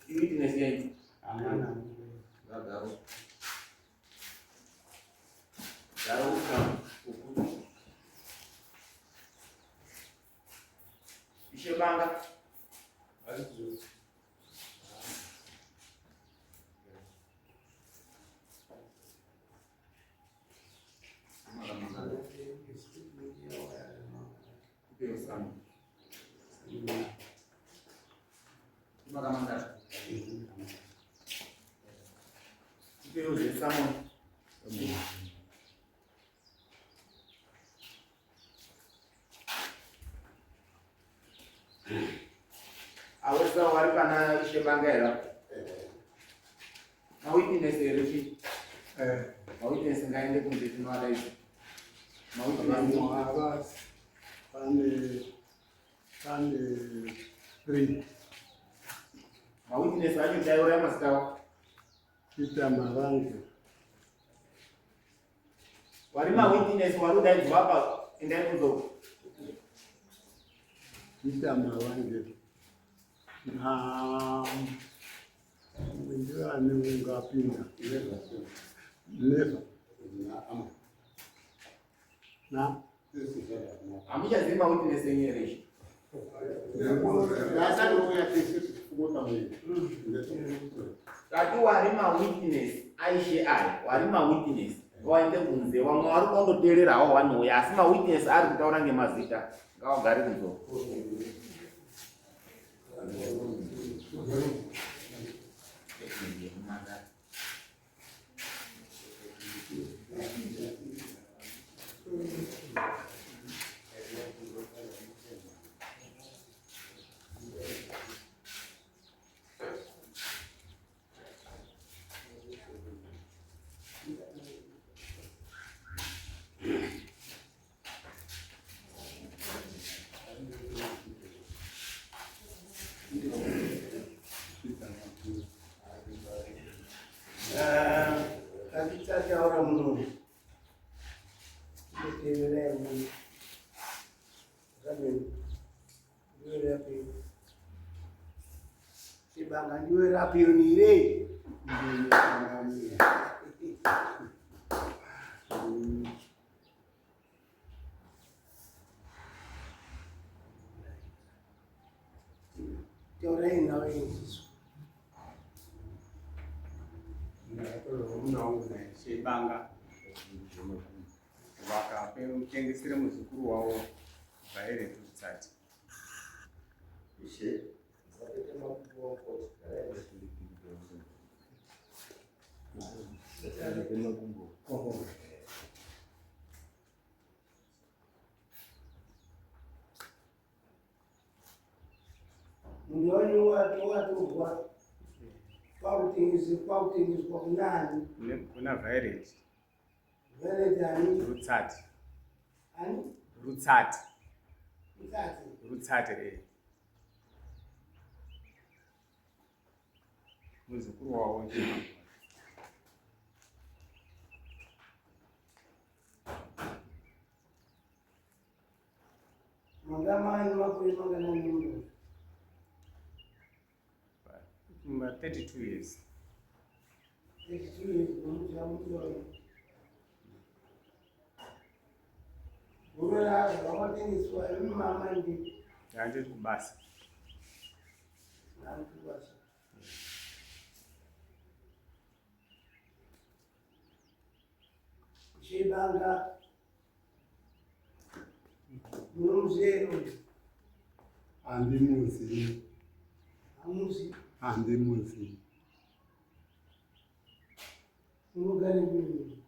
Iwitness yenyu. Ngagaro. Garo uku. Ishe Banga. Awesa wari pana ishe banga here? Mawitness here chi? Eh. Mawitness ngaende kunze tinovada izvo. Mawitness Vanhu pane pane three. Mawitness acho taiuraya mazita avo. Peter Marange. Wari mawitness wari kudaidzwa apa endai kunze uko. Peter Marange. Na ndiani ungapinda? Never. Na Hamuchazivi mawitness enyu here izvi? Tati wari mawitness aishe aya wari mawitness waende kunze vamwe vari kundoteerera hawo vanouya asi mawitness ari kutaura ngemazita ngawagare kunze uko. Tatichataura muno tinoteverai muno zvadini ndiwe rapi chibanga ndiwe rapionire Taurai nawe Jesu. Ndakatorerwa muna wangu naShebanga vakatengesera muzukuru wavo Violet Rutsati. Ishe. Munhu wenyu watorwa kwakutengeswa kunani? Kuna Violet. Violet ani? Rutsati. Ani? Rutsati. Rutsati. Rutsati eh. Muzukuru wavo ndiye. Manga makore manganani muno? Ma 32 years. 32 years muno. Gurura rwakatengeswa mama ndi. Handiri kubasa. Handiri kubasa. Chibanga munomuziva here? Handimuzivi. Hamuzi? Handimuzivi. Munogara nini?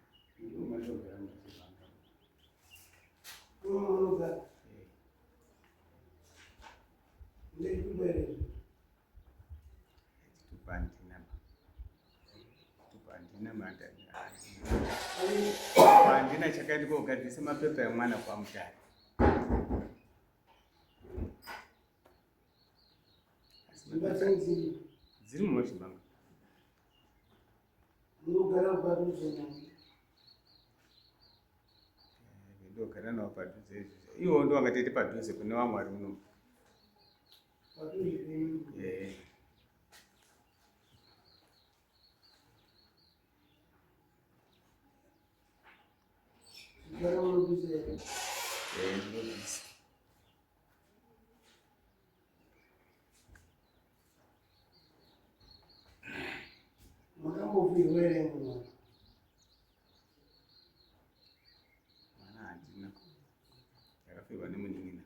Munogara. Ndechitupa here? Chitupa handina. Chitupa handina manda. Handina chakaenda kogadzirisa mapepa emwana kwaMutare. Dziri munochibanga. Munogara padhuze nani? Ndogara navo padhuze izvi. Ivo ndo vakatoita padhuze kune vamwe vari muno. Padhuze penyu. Eh. Makambofirwa here mwana? Mwana handina. Ndakafirwa nemunin'ina.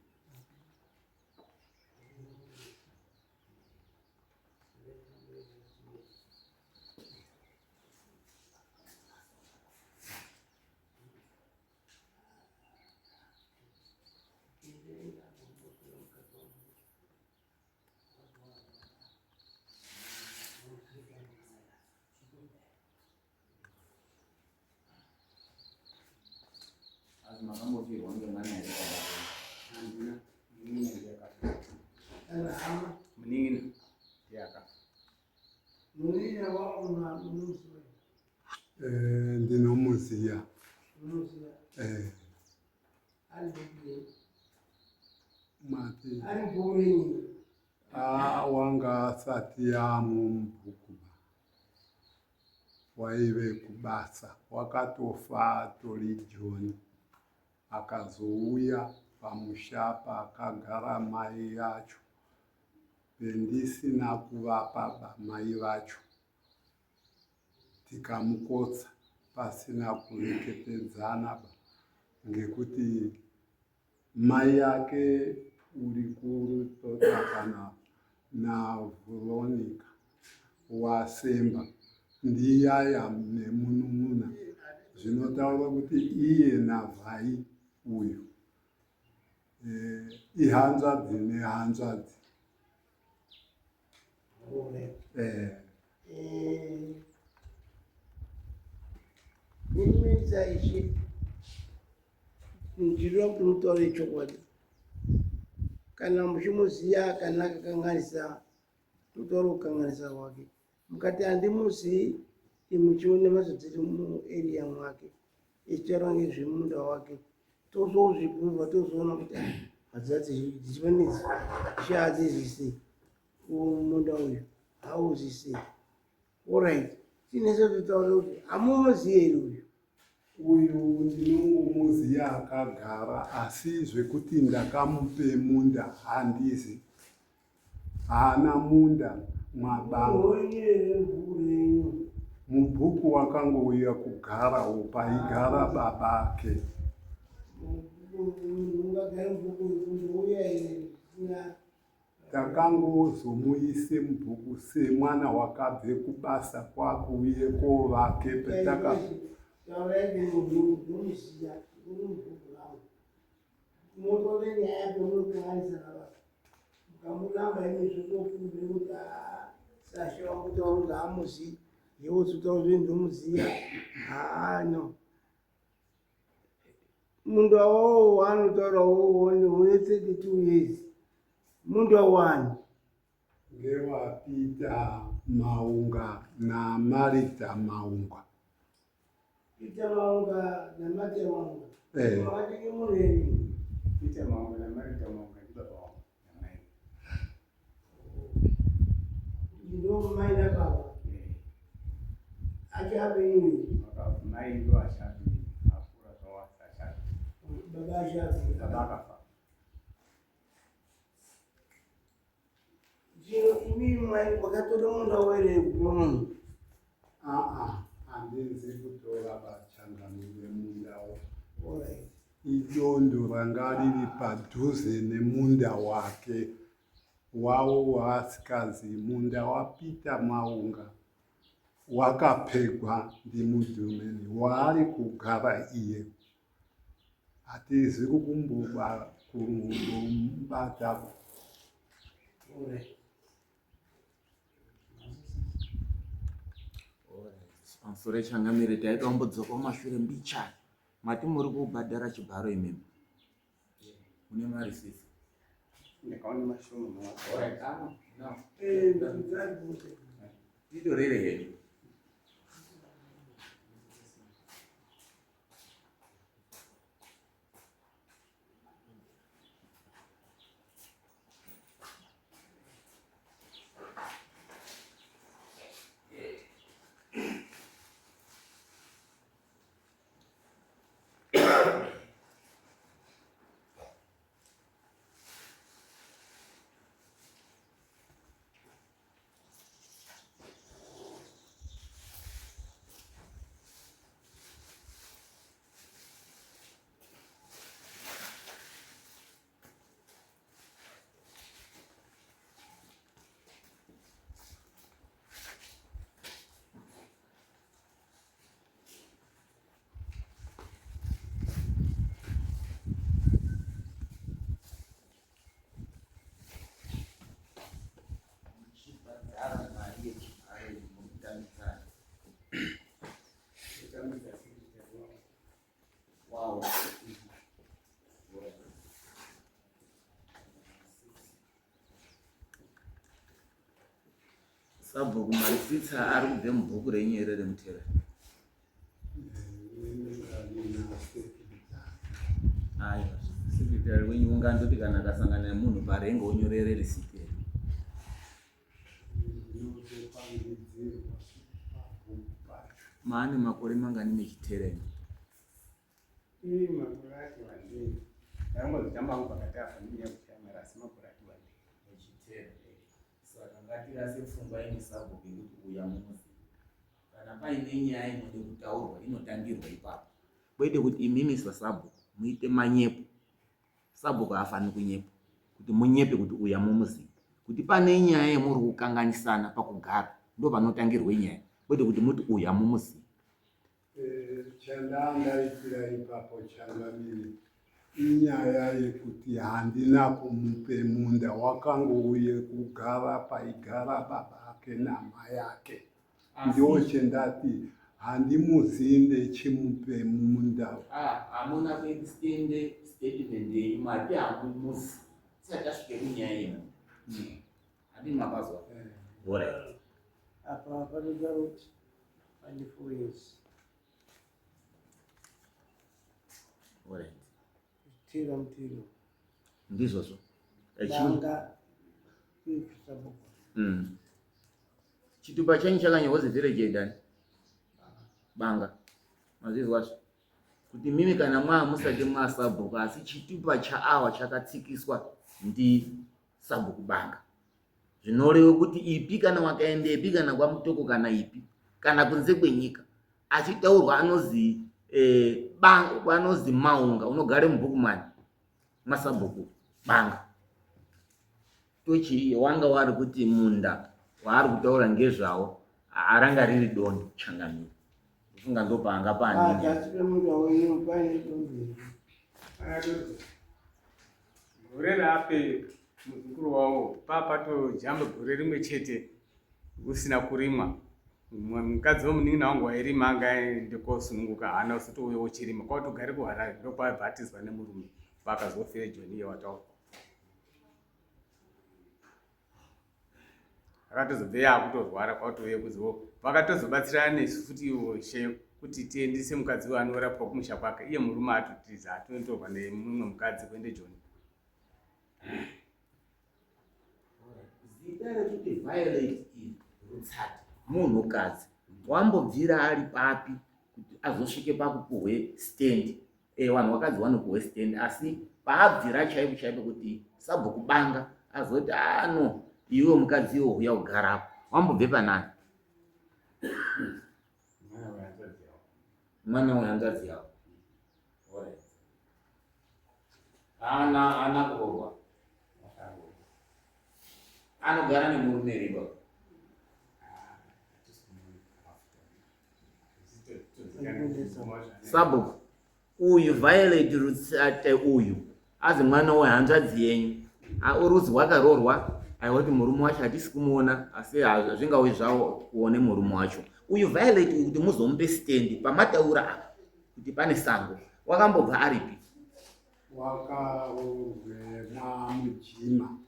Asi makambofirwa ngemwana here baba? Handina. Munin'ina ndiye akafa. Kana hama? Munin'ina ndiye akafa. Munin'ina wako unomuziva? Eh, ndinomuziya. Unomuziya? Eh. Ari bhuku Mati. Ari bhuku renyi? Ah, wanga asati amubhuku ba. Waive kubasa, wakatofa atori Joni. Akazouya pamusha pakagara mai yacho pendisina kuvapa ba mai vacho. Tikamukotsa pasina kureketedzana ba ngekuti Mai yake uri kutotsvakana naVeronica waSemba ndiyaya nemunun'una zvinotaura kuti iye naVhai uyu eh, ihanzvadzi nehanzvadzi. Eh. Eh, Minisa ishe Ndinoda kuti mutaure chokwadi. Kana muchimuziva kana akakanganisa, totaura kukanganisa kwake. Mukati handimuzivi, muchiona mhatso dziri muarea mwake, echitaura ngezvemunda wake, tozozvibvunza tozoona kuti ah, mhatso dzacho dzichivanidzi chiadzizise munda uyu hauzise. Orit, tinese totaura kuti hamumuzivi here uyu? Uyu ndinongomuziva akagara asi zvekuti ndakamupe munda handizi. Haana munda mwababa. Mubhuku wakangouya kugarawo paigara baba ake. Takangozomuise mubhuku semwana wakabve kubasa kwakuuye kovake petaka Munda wawo waanotaura wowo une 32 years munda wani ngewaPeter Maunga naMarita Maunga. Peter Maunga naMarita Maunga Eh. makatenge munhu here Peter Maunga naMarita Maunga ndibaba wangu namai. ndo mai nababa Eh, achapenyu vakafa. Mai ndo ashapi akura zvawasa ashapi. baba achapi Baba akafa. Zvino imi makatora munda were kupa munhu? Aa, handinzi kutora bachangamire mundawo. Idondo ranga riri padhuze nemunda wake wawo waasikazi munda waPeter Maunga wakapegwa ndiMudhumeni waari kugara iye. Hatizi kukumbobata. Pamusoro changamire taida kumbodzoka kumashure mbichana. Mati muri kubhadhara chibharo imimi. Mune mari sisi. Ndakaona mashoma. Alright, ah, no. Eh, Titorere hedu. Sabhuku marisitsa ari kubve mubhuku renyu here remutera? Aiwa, secretary wenyu ungandoti kana akasangana nemunhu parengo onyorere risiti here? Maane makore mangani mechitera imi? Ii makore ati wandei. Ndangozotamba hangu pakati apa nenyaya yekushaya mari asi makore ati wandei. Mechitera. Saka ngatirase pfungwa yemusabhuku yekuti uya mumuzivi. Kana paine nyaya inode kutaurwa inotangirwa ipapo. Kwete kuti imimi sasabhuku muite manyepo. Sabhuku haafaniri kunyepa kuti munyepe kuti uya mumuzivi. Kuti pane nyaya yemuri kukanganisana pakugara ndopanotangirwe nyaya kwete kuti muti uya mumuzivi. Eh, chandangaitira ipapo changamire inyaya yekuti handina kumupe munda wakangouye kugara paigara baba ake namai ake ndiwo chendati handimuzinde chimupe munda ah, hamuna kuextende statement yenyu mati hamumuzi tisati tasvike kunyaya yemu handini mapazwa eh. orit apa panotaura kuti pane 4 years orit tira mutiro ndizvozvo banga kusabuka Chitupa chenyu chakanyorwa village yedani banga mazvizwazvo kuti mimi kana mwaa musati mwasabhuku asi chitupa chaawa chakatsikiswa ndi sabhuku banga zvinoreva kuti ipi kana wakaendepi kana kwamutoko kana ipi kana kunze kwenyika achitaurwa anozi eh, banga anozi maunga unogare mubhuku mani masabhuku banga tochi wanga wari kuti munda waari kutaura ngezvawo aranga riri dondo changamire ndofunga ndopaanga pane ah, gore rape muzukuru wavo papatojamba gore rimwe chete usina kurimwa mukadzi wemunin'ina wangu wairima anga aende kosununguka haana usitouya wochirima kwatogare kuharare ndokwabhatizwa nemurume paakazofira joni iye wataura akatozobve yakutorwara kwatouye kuzo vakatozobatsirana nesu futi iwo she kuti tiendise mukadzi uyo anorapwa kumusha kwake iye murume atotiza atonotorwa nemumwe mukadzi kuende joni zita rekuti violet iri rutsati munhukadzi wambobvira ari papi kuti azosvike pakupuhwe stand e, vanhu vakadzi vanopuhwe stand asi paabvira chaipo chaipo kuti sabhuku banga azoti ano ah, iwe mukadzi iwe huya kugarapo wambobve panani mwana wehanzvadzi yavo haana haana kuroorwa anogara nemurume here baba Sabhuku uyu Violet Rutsate uyu azi mwana wehanzvadzi yenyu urudzi rwakaroorwa aiwa kuti murume wacho hatisi kumuona asi hazvingawi zvawo kuone murume wacho uyu Violet uyu kuti muzomupe stendi pamataura apa kuti pane sango wakambobva aripi wakaroorwe mwamujima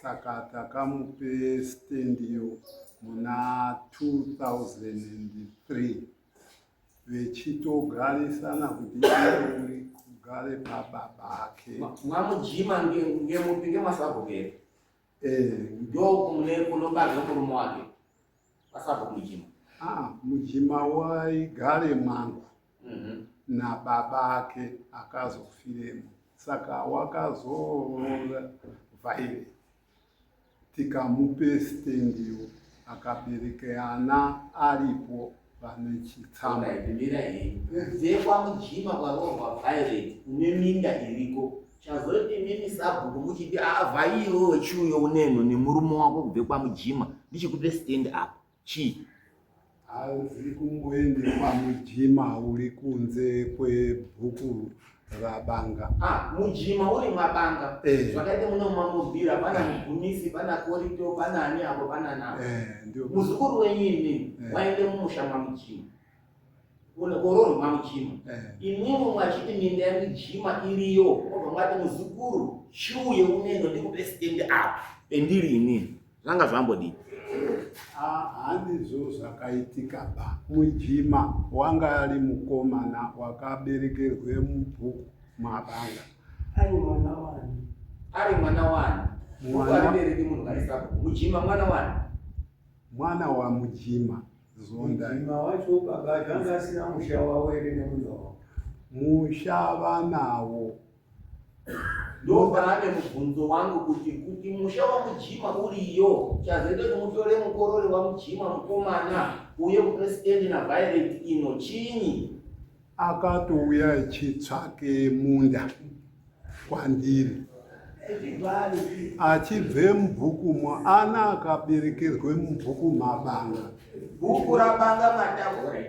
Saka takamupe stand iyo muna 2003 vechitogarisana kuti iye uri kugare pababa ake. Mwamujima ngemupi ngemasabhuku here? Eh. Ndokumune kunobarwa murume wake pasabhuku mujima. Ah, mujima waigare mwangu. Nababa ake akazofiremo saka wakazoroora Violet tikamupe stand yo akabereka ana aripo vane chitsama. Kubve kwaMujima kwaroorwa Violet kune minda iriko chazoti mimi sabhuku muchiti avhai iwewe chiuyo uneno nemurume wako kubve kwaMujima ndichikupe stand apa Chii? Hanzi kumboende kwaMujima uri kunze kwebhuku raBanga. Ah, Mujima uri mwaBanga. Eh. Zvakaita muno mamobhira pana Mugumisi, pana Korito, pana ani apo pana navo. Eh, ndio. Muzukuru wenyu imimi Eh. waende mumusha mwaMujima. Kororo mwaMujima. Eh. Imwimwi mwachiti minda yaMujima iriyo, mobva mwati muzukuru chiuye uneno ndikupe stand up pendiri inini. Zvanga zvambodii? Handizvo zvakaitika ba. Mujima wanga ari mukomana wakaberekerwe mubhuku mabanga. Ari mwana wani? Ari mwana wani? Mwana munhu karisapo. Mujima mwana wani? Mwana wa Mujima. Zonda. Mujima wacho baba zvanga asina musha wavo here nemunda wavo? Musha vanawo. Ndopaane mubvunzo wangu kuti kuti musha waMujima uriyo chazoita kuti mutore mukorore waMujima mukomana uye kupresident naViolet ino chinyi? Akatouya achitsvake munda kwandiri achibve mubhuku mwana akaberekerwe mubhuku mabanga. Bhuku rabanga mataura.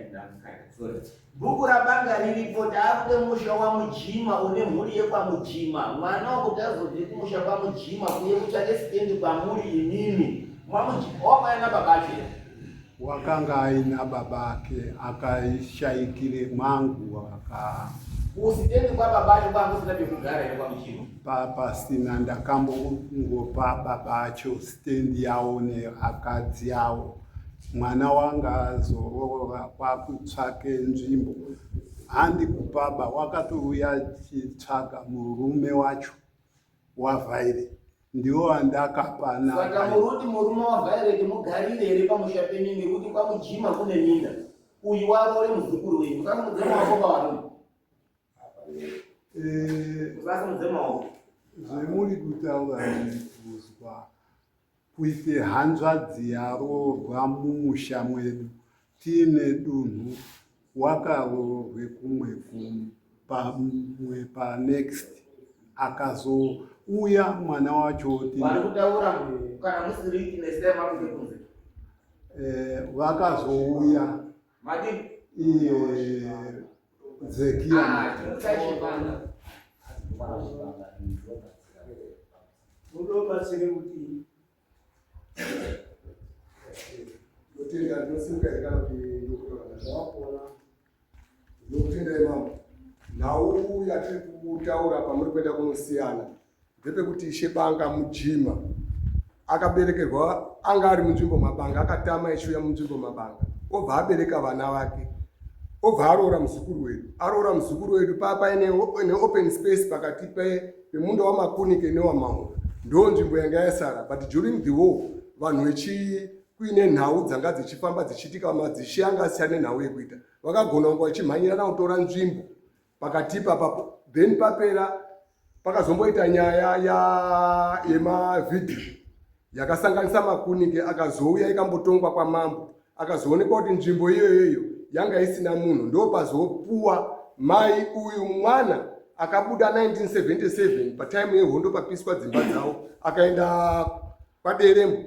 Bhuku raBanga riripo taakude musha waMujima une mhuri yekwaMujima. Mwana wakuti azobve kumusha kwaMujima kuye kutsvake sitendi kwamuri imimi. Mwamujima wakauya nababa acho here? Wakanga aina baba ake akashaikire mwangu aka Kusitendi kwababa acho kwanga kusina pekugara here kwaMujima? Pasina ndakambongopa baba acho stendi yawo neakadzi awo. Mwana wanga azoroora kwakutsvake nzvimbo handi kupaba wakatouya achitsvaga murume wacho waVhaire ndiwo wandakapa Saka muruti murume waVhaireti mugarire here pamusha penyu ngekuti kwaMujima kune minda uyu waroore muzukuru wenyu musasimudze maoko pavarume eh, musasimudze maoko zvemuri kutaura zvekuzwa Kuite hanzvadzi yaroorwa mumusha mwedu tiine dunhu wakaroorwe kumwe pamwe panext akazouya mwana wacho oti Varikutaura kana musiri witness dai makude kunze. Eh, vakazouya Madii? iye Zekia Ah, tiri Munobatsire kuti Ndinotenda, ndinosimuka here kana kuti ndokutora ndawapona. Ndinokutendai mambo. Nhau yatiri kutaura pamuri kuenda kunosiyana ndepekuti Ishe Banga Mujima akaberekerwa anga ari munzvimbo mabanga akatama ichiuya munzvimbo mabanga obva abereka vana vake obva aroora muzukuru wedu aroora muzukuru wedu paa paine neopen space pakati pemunda wamakunike newamaunga ndo nzvimbo yanga yasara but during the war vanhu vechi kuine nhau dzanga dzichifamba dzichiitika madzishe anga asiyane nhau yekuita vakagona kunge vachimhanyirana kutora nzvimbo pakati ipapapo then papera pakazomboita nyaya yemavhidhiyo yakasanganisa makunike akazouya ikambotongwa kwamambo akazoonekwa kuti nzvimbo iyoyoyo yanga isina munhu ndopazopuwa mai uyu mwana akabuda 1977 pataimu yehondo papiswa dzimba dzavo akaenda kwaderembo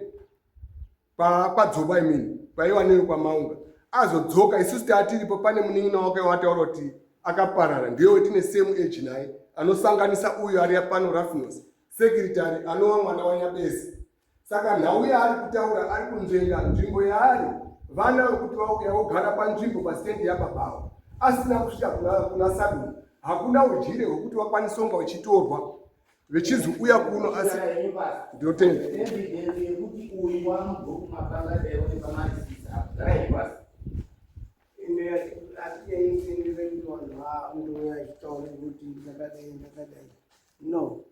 kwadzoba imini kwaiva neyo kwamaunga azodzoka isusu taatiripo pane munin'ina wake wataura kuti akaparara ndiye wetine same age naye anosanganisa uyo ari pano rafinos secretary anova mwana wanyabesi saka nhau yaari kutaura ari kunzvenga nzvimbo yaari vana vekuti vauya vogara panzvimbo pasitendi yababawo asina kusvika kuna saduni hakuna udyire hwekuti vakwanise kunga vachitorwa vechizi uya kuno asi ndinotenda no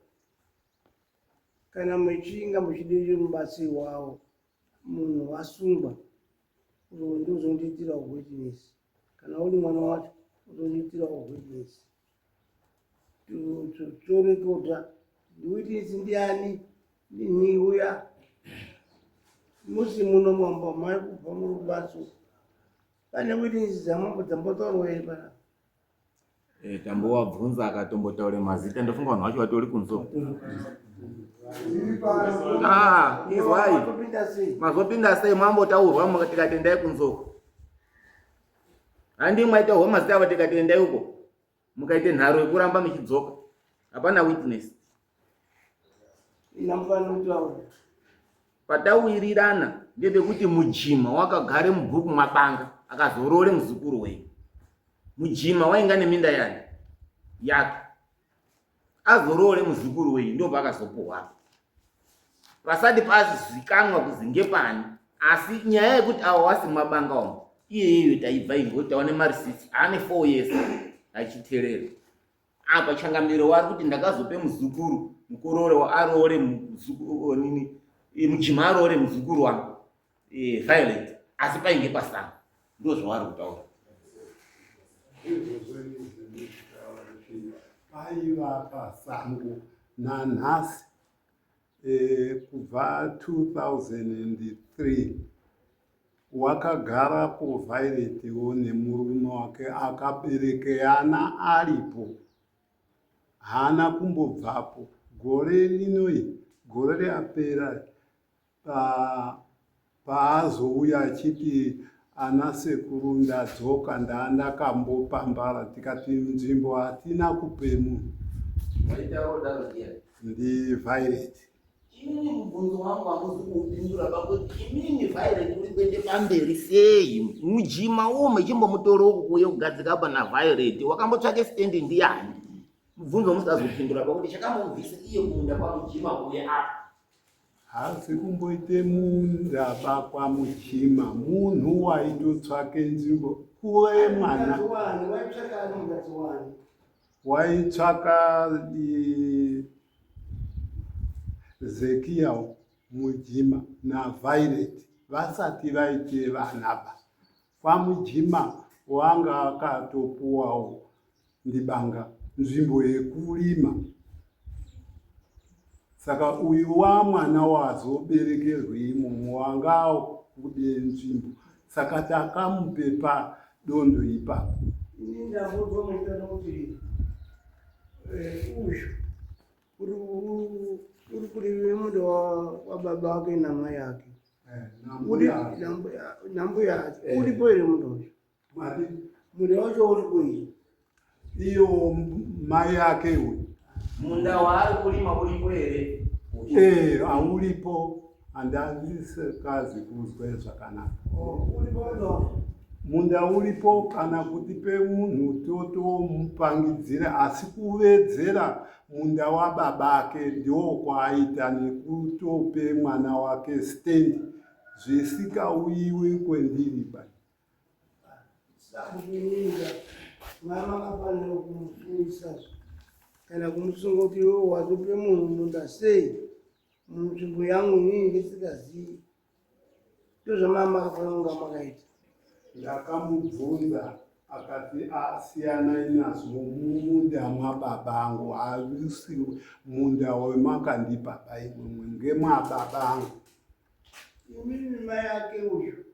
kana muchinga muchidiri mubatsiri wawo munhu asungwa ndozondiitirawo witness kana uri mwana wacho uzondiitirawo witness torekodha witness ndiani ndini uya musi muno mambo mai kubva muri kubaso pane witness dzamambo dzambotaurwa here pana Eh, tambowabvunza akatombotaura mazita ndofunga vanhu vacho vatori kunzo ah, izwai mazopinda sei mambotaurwa tikati endai kunzoko handi mwaitaurwa mazita avo tikati endai uko mukaite nharo yekuramba muchidzoka hapana witness patawirirana ndepekuti mujima wakagare mubhuku mabanga akazorore muzukuru wenyu mujima wainga neminda yani yake azorore muzukuru wenyu ndopaakazopuhwa. Pasati pazikanwa kuzi ngepani, asi nyaya yekuti awa wasi mumabanga umu iyeyeyo taibva ingo taone marisitsi ane 4 years achiterera apa. Changamire wari kuti ndakazope muzukuru mukorore waaroore nini mujima aroore muzukuru wangu Violet, asi painge pasanga. Ndo zvavari kutaura. Izvozvo izvi paiva pasango nanhasi kubva 2003 wakagarapo Violetwo nemurume wake akaberekeana aripo, haana kumbobvapo. Gore rinoi, gore rapera, paazouya achiti ana sekuru ndadzoka, ndaandakambopambara, tikati nzvimbo hatina kupe munhu. Ndi Violet. Imini mubvunzo wangu hamuzi kuupindura pakuti imini Violet uri kuende pamberi sei? Mujima uwo mechimbomutoro uku kuuye kugadzika apa naViolet wakambotsvake stendi ndiyani? Mubvunzo musazopindura pakuti chakambomubvisa iye kumunda kwamujima kuuye apa. Haasi kumboite munda bakwamuchima, munhu waitotsvake nzvimbo kuve mwana waitsvaka Zekiya Mujima naViolet vasati vaite vana ba. KwaMujima wanga akatopuwawo ndibanga nzvimbo yekurima, saka uyu wamwana wazoberekerwe imomo wanga akude nzvimbo, saka takamupe padondo ipapo. Ini ndambonzwa mutano kuti uyu uri kurime munda wababa wake namai ake nambuya ake. Uripo here munda uyu? Munda wacho uripo here? Iyo mai ake uyu. Munda waari kurima uripo here? Hauripo, handandisikazi kuzwe zvakanaka. Uripo munda wacho? Munda uripo, kana kuti pemunhu totomupangidzira, asi kuvedzera munda wababa ake ndiwo kwaaita nekutope mwana wake stand zvisikauyiwi kwendiri ba. Sakukuninga mama akafanira kumusungisa kana kumusunga kuti iwe wazope munhu munda sei munzvimbo yangu inini ndisingazivi. Ndozvamama akafanira kunga makaita. Ndakamubvunza akati asiyanai nazvo, mumunda mwababa angu, hausi munda wemakandipa baimwemwe, ngemwababa angu. Imini mai ake uyu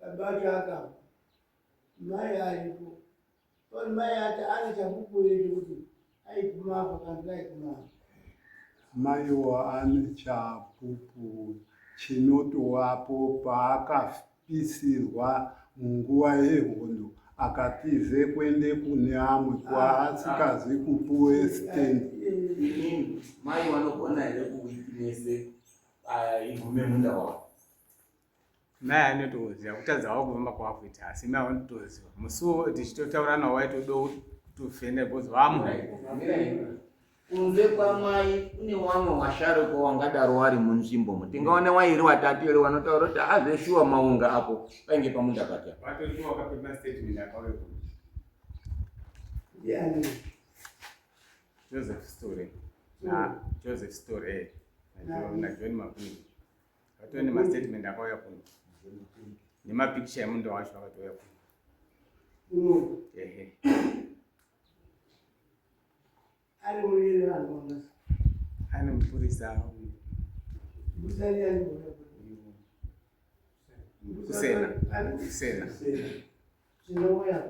baba acho akafa, mai aripo, pano mai ake ane chapupu here chekuti aiguma apa kana kuti aiguma apa? Maiwo ane chapupu chinotovapo paakapisirwa munguva yehondo akatize kuende kune amwe kwaasikazi kupuwe stand. Imini mai vanogona here kuwitnesse igume munda wavo? Mai anotoziva kutadza wavo kufamba kwakuita, asi mai vanotoziva musi tichitotaura nawo waitodo kutofenda because vamu. Kunze kwamai kune wamwe washarukwa wangadaro wari munzvimbo tingaone wairi watatu here wanotaura kuti azveshuwa maunga apo painge pamunda pake? Vatoripo vakape mastatement akauya kuno. Ndiani? Joseph Story na Joseph Story naJohn Makunike vatori nemastatement akauya kuno nemapicture emunda wacho vakatouya kuno. Ehe. Ari muriri vanhu vangasa. Ane mupurisa. Mupurisa ndiani? Kusena. Kusena. Tinouya.